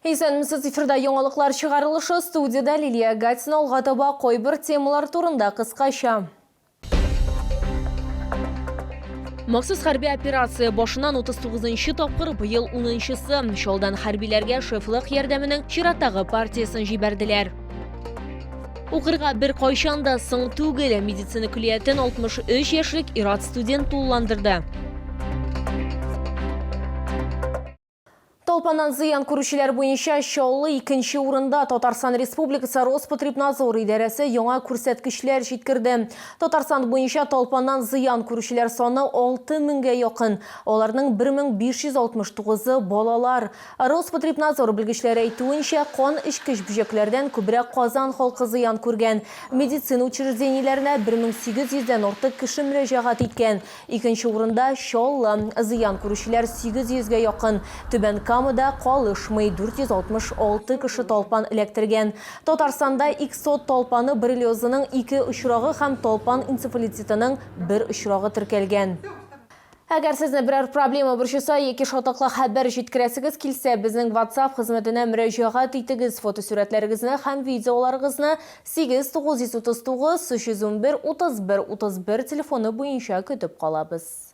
Исәнмесез, эфирда яңалыклар чыгарылышы, студиядә Лилия Гатина. Алга таба кайбер темалар турында кыскача. Махсус хәрби операция башыннан 39 нчы тапкыр, быел 10 нчысы. Чалдан хәрбиләргә шефлык ярдәменең чираттагы партиясен җибәрделәр. Укырга бер кайчан да соң түгел. Медицина көллиятен 63 яшьлек ир-ат студент тулыландырды. Талпаннан зыян күрүчеләр буенча Чаллы икенче урында. Татарстан Республикасы Роспотребнадзор идарәсе яңа күрсәткечләр җиткерде. Татарстан буенча талпаннан зыян күрүчеләр саны 6 меңгә якын. Аларның 1569-ы балалар. Роспотребнадзор белгечләре әйтүенчә, кан эчкеч бөҗәкләрдән күбрәк Казан халкы зыян күргән. Медицина учреждениеләренә 1800 дән артык кеше мөрәҗәгать иткән. Икенче урында, Чаллы. Зыян күрүчеләр 800 гә якын. Түбән Камада калышмый, 466 кеше талпан эләктергән. Татарстанда иксод талпаны боррелиозының ике очрагы һәм талпан энцефалититының бер очрагы теркәлгән. Әгәр сезне берәр проблема борчыса яки шатлыклы хәбәр җиткерәсегез килсә, безнең WhatsApp хезмәтенә мөрәҗәгать итегез. Фотосурәтләрегезне һәм видеоларыгызны 8 939 311 31 31 телефоны буенча көтеп калабыз.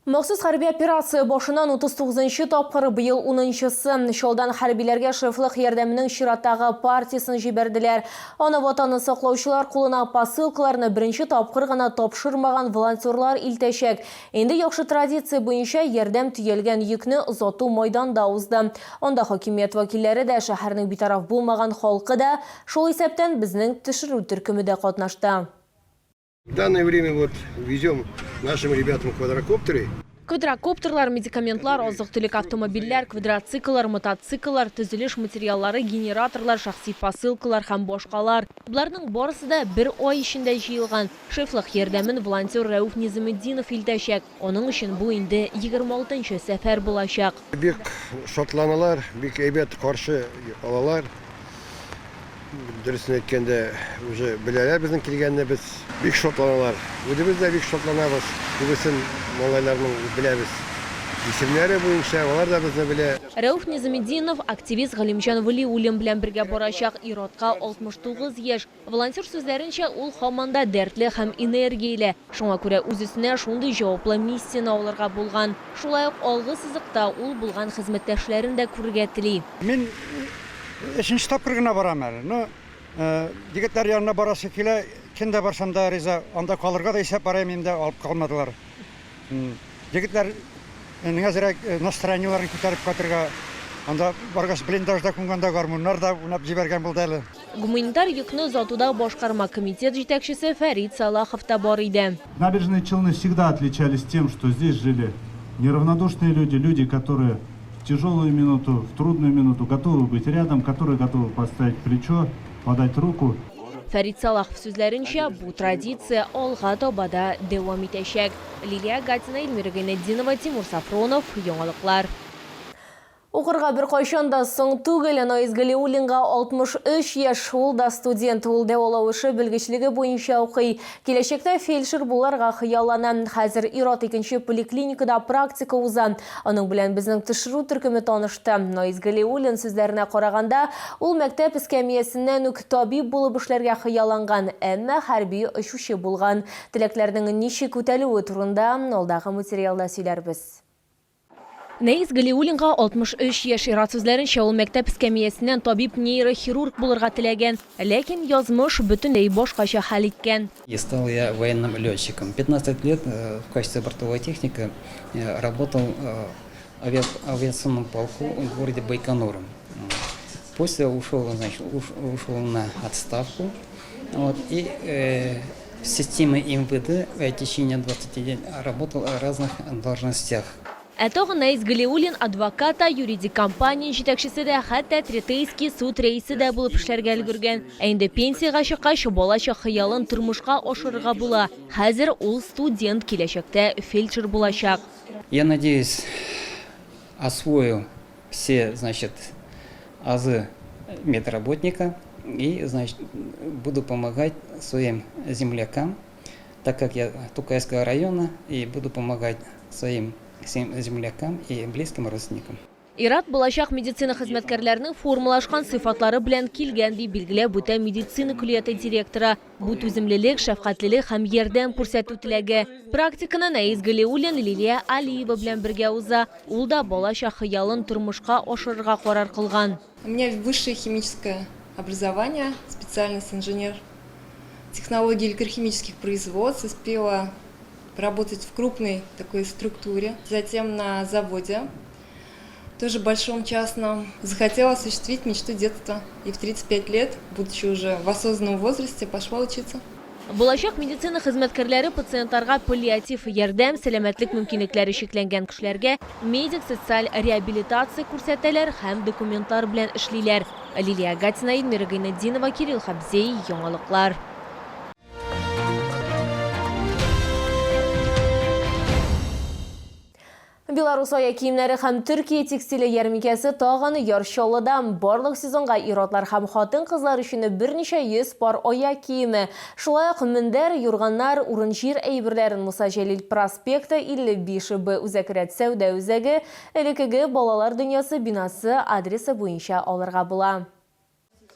Махсус хәрби операция башыннан 39 нчы тапкыр, быел унынчысы. Чалдан хәрбиләргә шефлык ярдәменең чираттагы партиясен җибәрделәр. Аны Ватанны саклаучылар кулына посылкаларны беренче тапкыр гына тапшырмаган волонтерлар илтәчәк. Инде яхшы традиция буенча, ярдәм төялгән йөкне озату майданда узды. Анда хакимият вәкилләре дә, шәһәрнең битараф булмаган халкы да, шул исәптән безнең төшерү төркеме дә катнашты. В данное время вот везем нашим ребятам квадрокоптеры. Квадрокоптерлар, медикаментлар, азык-төлек, автомобильләр, квадроцикллар, мотоцикллар, төзелеш материаллары, генераторлар, шәхси посылкалар һәм башкалар. Боларның барысы да бер ай эчендә җыелган. Шефлык ярдәмен волонтер Рәүф Низаметдинов илтәчәк. Аның өчен бу инде 26 нчы сәфәр булачак. Бик шатланалар, бик әйбәт каршы алалар. Дөресен әйткәндә, уже беләләр безнең килгәнне, без бик шатланалар. Үзебез дә бик шатланабыз. Күбесен малайларның беләбез исемнәре буенча, алар да безне белә. Рәүф Низаметдинов активист Галимҗан Вәлиуллин белән бергә барачак. Ир-атка 69 яшь. Волонтер сүзләренчә, ул һаман да дәртле һәм энергияле, шуңа күрә үз өстенә шундый җаваплы миссияне алырга булган. Шулай ук алгы сызыкта ул булган хезмәттәшләрен дә күрергә тели. Мин өченче тапкыр гына барам әле. Ну, егетләр янына барасы килә, кемдә барсам да риза. Анда калырга да исәп бар иде, алып калмадылар. Егетләр әзрәк настроениеләрен күтәреп кайтырга. Анда баргач блиндажда кунганда гармуннар да уйнап җибәргән булды әле. Гуманитар йөкне озатуда башкарма комитет җитәкчесе Фәрит Сәлахов та бар иде. Набережные Челны всегда отличались тем, что здесь жили неравнодушные люди, люди, которые в тяжелую минуту, в трудную минуту готовы быть рядом, которые готовы подставить плечо, подать руку. Фәрит Сәлахов сүзләренчә, бу традиция алга таба да дәвам итәчәк. Лилия Гатина, Эльмира Гайнетдинова, Тимур Сафронов, Яңалыклар. Укырга беркайчан да соң түгел. Наис Галиуллинга 63 яшь, ул да студент. Ул дәвалау эше белгечлеге буенча укый. Киләчәктә фельдшер буларга хыяллана. Хәзер ир-ат икенче поликлиникада практика уза. Аның белән безнең төшерү төркеме танышты. Наис Галиуллин сүзләренә караганда, ул мәктәп эскәмиясеннән үк табиб булып эшләргә хыялланган, әмма хәрби очучы булган. Теләкләрнең ничек үтәлүе турында алдагы материалда сөйләрбез. Нәис Галиуллинга 63 яшь. Ир-ат сүзләренчә, ул мәктәп эскәмиясеннән табиб-нейрохирург булырга теләгән. Ләкин язмыш бөтенләй башкача хәл иткән. И стал я военным летчиком. 15 лет в качестве бортового техника работал в авиационном полку в городе Байконур. После ушел, значит, ушел на отставку. Вот, и в системе МВД в течение 20 лет работал в разных должностях. Ә тагын Наис Галиуллин адвокат та, юридик компания җитәкчесе дә, хәтта Третейский суд рәисе дә булып эшләргә өлгергән. Ә инде пенсиягә чыккач, балачак хыялын тормышка ашырырга була. Хәзер ул студент, киләчәктә фельдшер булачак. Я надеюсь, освою все, значит, азы медработника и, значит, буду помогать своим землякам, так как я Тукайского района, и буду помогать. своим землякам и близким родственникам. Ир-ат булачак медицина хезмәткәрләренең формалашкан сыйфатлары белән килгән, дип билгеләп үтә медицина көллияте директоры. Бу түземлелек, шәфкатьлелек һәм ярдәм күрсәтү теләге. Практиканы Наис Галиуллин Лилия Алиева белән бергә уза. Ул да балачак хыялын тормышка ашырырга карар кылган. У меня высшее химическое образование, специальность инженер технологий электрохимических производств. Успела поработать в крупной такой структуре, затем на заводе, тоже большом частном. Захотела осуществить мечту детства. И в 35 лет, будучи уже в осознанном возрасте, пошла учиться. Булачак медицина хезмәткәрләре пациентларга паллиатив ярдәм, сәламәтлек мөмкинлекләре чикләнгән кешеләргә медик-социаль реабилитация күрсәтәләр һәм документлар белән эшлиләр. Лилия Гатина, Эльмира Гайнетдинова, Кирилл Хабзей, Яңалыклар. Беларус аяк киемнәре һәм Төркия текстиле ярминкәсе тагын Яр Чаллыда. Барлык сезонга ир-атлар һәм хатын-кызлар өчен берничә йөз пар аяк киеме. Шулай ук мендәр, юрганнар, урын-җир әйберләрен Муса Җәлил проспекты 55 Б үзәк рәт сәүдә үзәге, элеккеге Балалар дөньясы бинасы адресы буенча алырга була.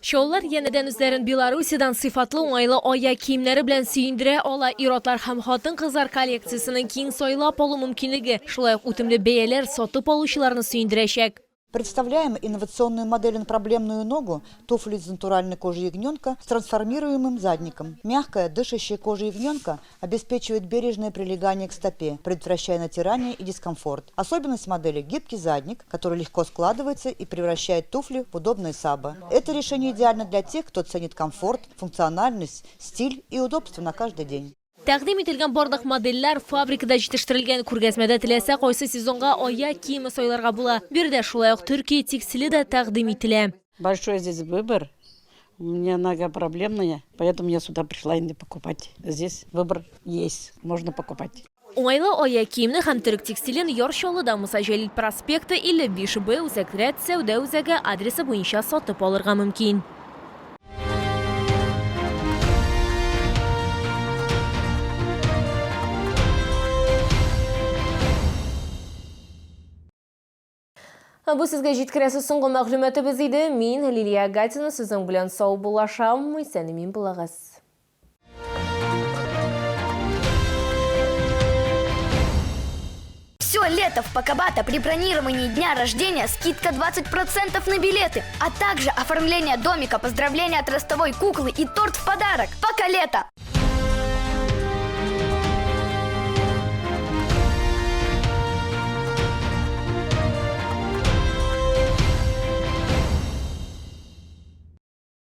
Чаллылар янәдән үзләрен Белоруссиядән сыйфатлы уңайлы аяк киемнәре белән сөендерә ала. Ир-атлар һәм хатын-кызлар коллекциясенең киң сайлап алу мөмкинлеге, шулай ук үтемле бәяләр сатып алучыларны сөендерәчәк. Представляем инновационную модель на проблемную ногу, туфли из натуральной кожи ягненка с трансформируемым задником. Мягкая, дышащая кожа ягненка обеспечивает бережное прилегание к стопе, предотвращая натирание и дискомфорт. Особенность модели – гибкий задник, который легко складывается и превращает туфли в удобные сабо. Это решение идеально для тех, кто ценит комфорт, функциональность, стиль и удобство на каждый день. Тәкъдим ителгән барлык модельләр фабрикада җитештерелгән. Күргәзмәдә теләсә кайсы сезонга аяк киеме сайларга була. Биредә шулай ук Төркия текстиле дә тәкъдим ителә. Большой здесь выбор. У меня нога проблемная, поэтому я сюда пришла именно покупать. Здесь выбор есть, можно покупать. Уңайлы аяк киемне һәм төрек текстилен Яр Чаллыда Муса Җәлил проспекты 55 Б үзәк рәт сәүдә үзәге адресы буенча сатып алырга мөмкин. Бу сезгә җиткерәсе соңгы мәгълүматыбыз иде. Мин Лилия Гатина сезнең белән саубуллашам. Исән-имин булыгыз. Все лето в Покабата при бронировании дня рождения скидка 20% на билеты, а также оформление домика, поздравления от ростовой куклы и торт в подарок. Пока лето!